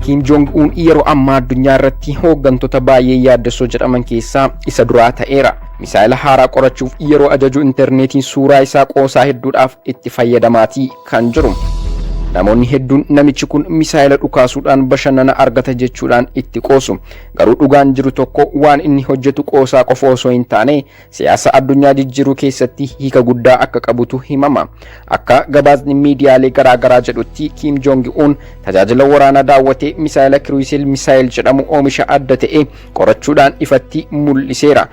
Kim Jong Un yeroo ammaa addunyaa irratti hooggantoota baay'ee yaaddessoo jedhaman keessaa isa duraa ta'eera. Misaayila haaraa qorachuuf yeroo ajaju intarneetiin suuraa isaa qoosaa hedduudhaaf itti fayyadamaatii kan jiru. Namoonni hedduun namichi kun misaayila dhukaasuudhaan bashannana argata jechuudhaan itti qoosu. Garuu dhugaan jiru tokko, waan inni hojjetu qoosaa qofa osoo hin taane, siyaasa addunyaa jijjiiruu keessatti hiika guddaa akka qabutu himama. Akka gabaasni miidiyaalee garaagaraa jedhutti, Kim Jong Un tajaajila waraanaa daawwatee misaayila cruise missile jedhamu oomisha adda ta'e qorachuudhaan ifatti mul'iseera.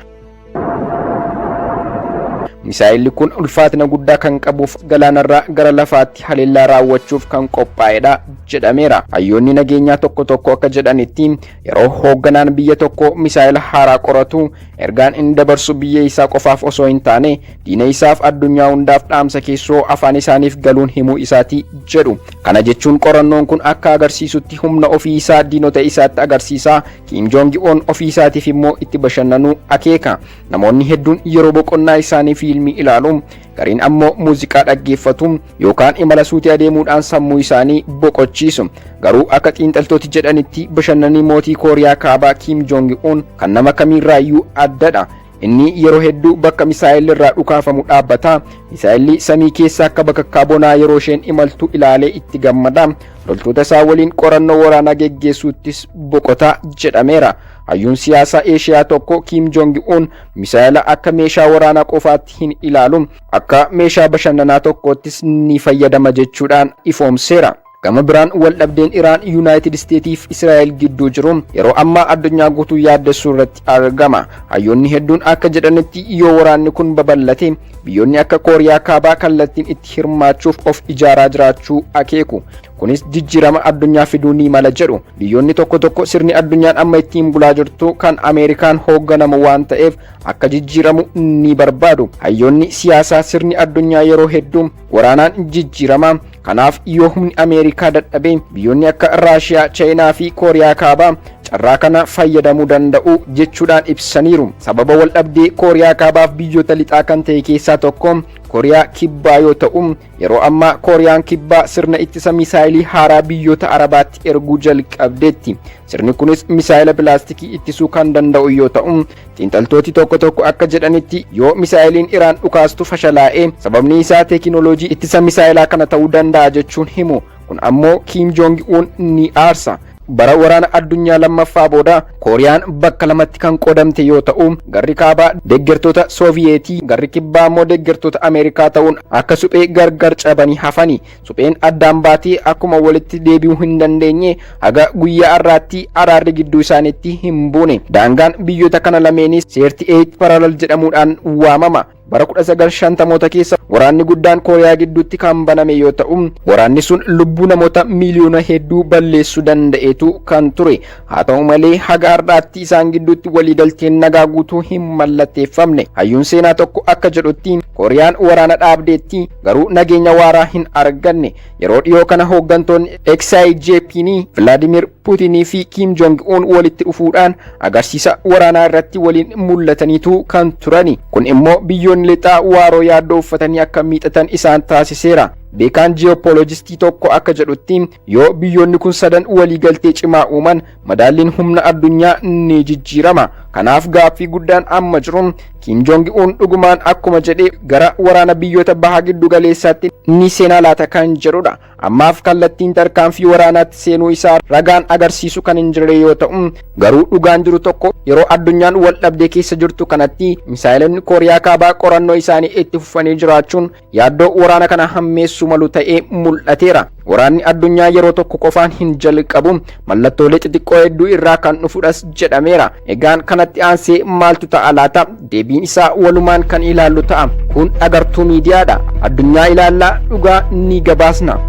Misaayilli kun ulfaatina guddaa kan qabuuf galaanarraa gara lafaatti haleellaa raawwachuuf kan qophaa'edha jedhameera. Hayyoonni nageenyaa tokko tokko akka jedhanitti, yeroo hoogganaan biyya tokko misaayila haaraa qoratu, ergaan inni dabarsu biyya isaa qofaaf osoo hin taane, diina isaaf addunyaa hundaaf dhaamsa keessoo afaan isaaniif galuun himuu isaati jedhu. Kana jechuun qorannoon kun akka agarsiisutti humna ofii isaa diinota isaatti agarsiisaa, Kim Jong Un ofii isaatiif immoo itti bashannanuu akeeka. Namoonni hedduun yeroo boqonnaa isaanii fiilmii ilaalu, gariin ammoo muuziqaa dhaggeeffatu yookaan imala suutii adeemuudhaan sammuu isaanii boqochiisu. Garuu akka xiinxaltooti jedhanitti, bashannanii mootii Kooriyaa Kaabaa Kim Jong Un kan nama kamiirraayyuu addadha. Inni yeroo hedduu bakka misaayilli irraa dhukaafamu dhaabbata. Misaayilli samii keessa akka bakakkaa bonaa yeroo isheen imaltu ilaalee itti gammada. Loltoota isaa waliin qorannoo waraanaa geggeessuuttis boqota jedhameera. Hayyuun siyaasaa Eeshiyaa tokko, Kim Jong Un misaayila akka meeshaa waraanaa qofaatti hin ilaalu, akka meeshaa bashannanaa tokkoottis ni fayyadama jechuudhaan ifoomseera. Gama biraan, waldhabdeen Iraan, Yuunaayitid Isteetii fi Israa'el gidduu jiru yeroo ammaa addunyaa guutuu yaaddessuu irratti argama. Hayyoonni hedduun akka jedhanitti, yoo waraanni kun babal'ate, biyyoonni akka Kooriyaa Kaabaa kallattiin itti hirmaachuuf of ijaaraa jiraachuu akeeku. Kunis jijjiirama addunyaa fiduu ni mala jedhu. Biyyoonni tokko tokko sirni addunyaan amma ittiin bulaa jirtu kan Ameerikaan hoogganamu waan ta'eef akka jijjiiramu ni barbaadu. Hayyoonni siyaasaa sirni addunyaa yeroo hedduu waraanaan jijjiirama. Kanaaf yoo humni Ameerikaa dadhabe, biyyoonni akka Raashiyaa, Chaayinaa fi Kooriyaa Kaabaa carraa kana fayyadamuu danda'u jechuudhaan ibsaniiru. Sababa waldhabdee Kooriyaa Kaabaaf biyyoota lixaa kan ta'e keessaa tokko Kooriyaa Kibbaa yoo ta'u, yeroo ammaa Kooriyaan Kibbaa sirna ittisa misaayilii haaraa biyyoota Arabaatti erguu jalqabdeetti. Sirni kunis misaayila balaastikii ittisuu kan danda'u yoo ta'u, xiinxaltooti tokko tokko akka jedhanitti, yoo misaayiliin Iraan dhukaastu fashalaa'e, sababni isaa teekinooloojii ittisa misaayilaa kana ta'uu danda'a jechuun himu. Kun ammoo Kim Jong Un ni aarsa. Bara waraana addunyaa lammaffaa booda Kooriyaan bakka lamatti kan qoodamte yoo ta'u, garri kaabaa deeggartoota Sooviyeetii, garri kibbaa immoo deeggartoota Ameerikaa ta'uun akka suphee gargar cabanii hafani. Supheen addaan baatee akkuma walitti deebi'uu hin dandeenye, haga guyyaa har'aatti araarri gidduu isaaniitti hin buune. Daangaan biyyoota kana lameenis 38 parallel jedhamuudhaan waamama. Bara 1950moota keessa waraanni guddaan Kooriyaa gidduutti kan baname yoo ta'u, waraanni sun lubbuu namoota miiliyoona hedduu balleessuu danda'eetu kan ture. Haa ta'u malee, haga har'aatti isaan gidduutti waliigalteen nagaa guutuu hin mallatteeffamne. Hayyuun seenaa tokko akka jedhutti, Kooriyaan waraana dhaabdeetti, garuu nageenya waaraa hin arganne. Yeroo dhiyoo kana hooggantoonni Xi Jinping, Vladimir Putinii fi Kim Jong Un walitti dhufuudhaan agarsiisa waraanaa irratti waliin mul'ataniitu kan turani. Kun immoo biyyoonni lixaa waaroo yaaddoo uffatanii akka miixatan isaan taasiseera. Beekaan ji'opoolojistii tokko akka jedhutti, yoo biyyoonni kun sadan waliigaltee cimaa uuman, madaalliin humna addunyaa ni jijjiirama. Kanaaf gaaffii guddaan amma jiru, Kim Jong Un dhugumaan akkuma jedhee gara waraana biyyoota baha giddu galeessaatti ni seenaa laata kan jedhudha. Ammaaf kallattiin tarkaanfii waraanaatti seenuu isaa ragaan agarsiisu kan hin jirre yoo ta'u, garuu dhugaan jiru tokko, yeroo addunyaan wal dhabdee keessa jirtu kanatti misaayilonni Kooriyaa Kaabaa qorannoo isaanii itti fufanii jiraachuun yaaddoo waraana kana hammeessuu malu ta'ee mul'ateera. Waraanni addunyaa yeroo tokko qofaan hin jalqabu, mallattoolee xixiqqoo hedduu irraa kan dhufudhas jedhameera. Egaan kanatti aansee maaltu ta'a laata? Deebiin isaa walumaan kan ilaallu ta'a. Kun Agartuu Miidiyaadha. Addunyaa ilaallaa, dhugaa ni gabaasna.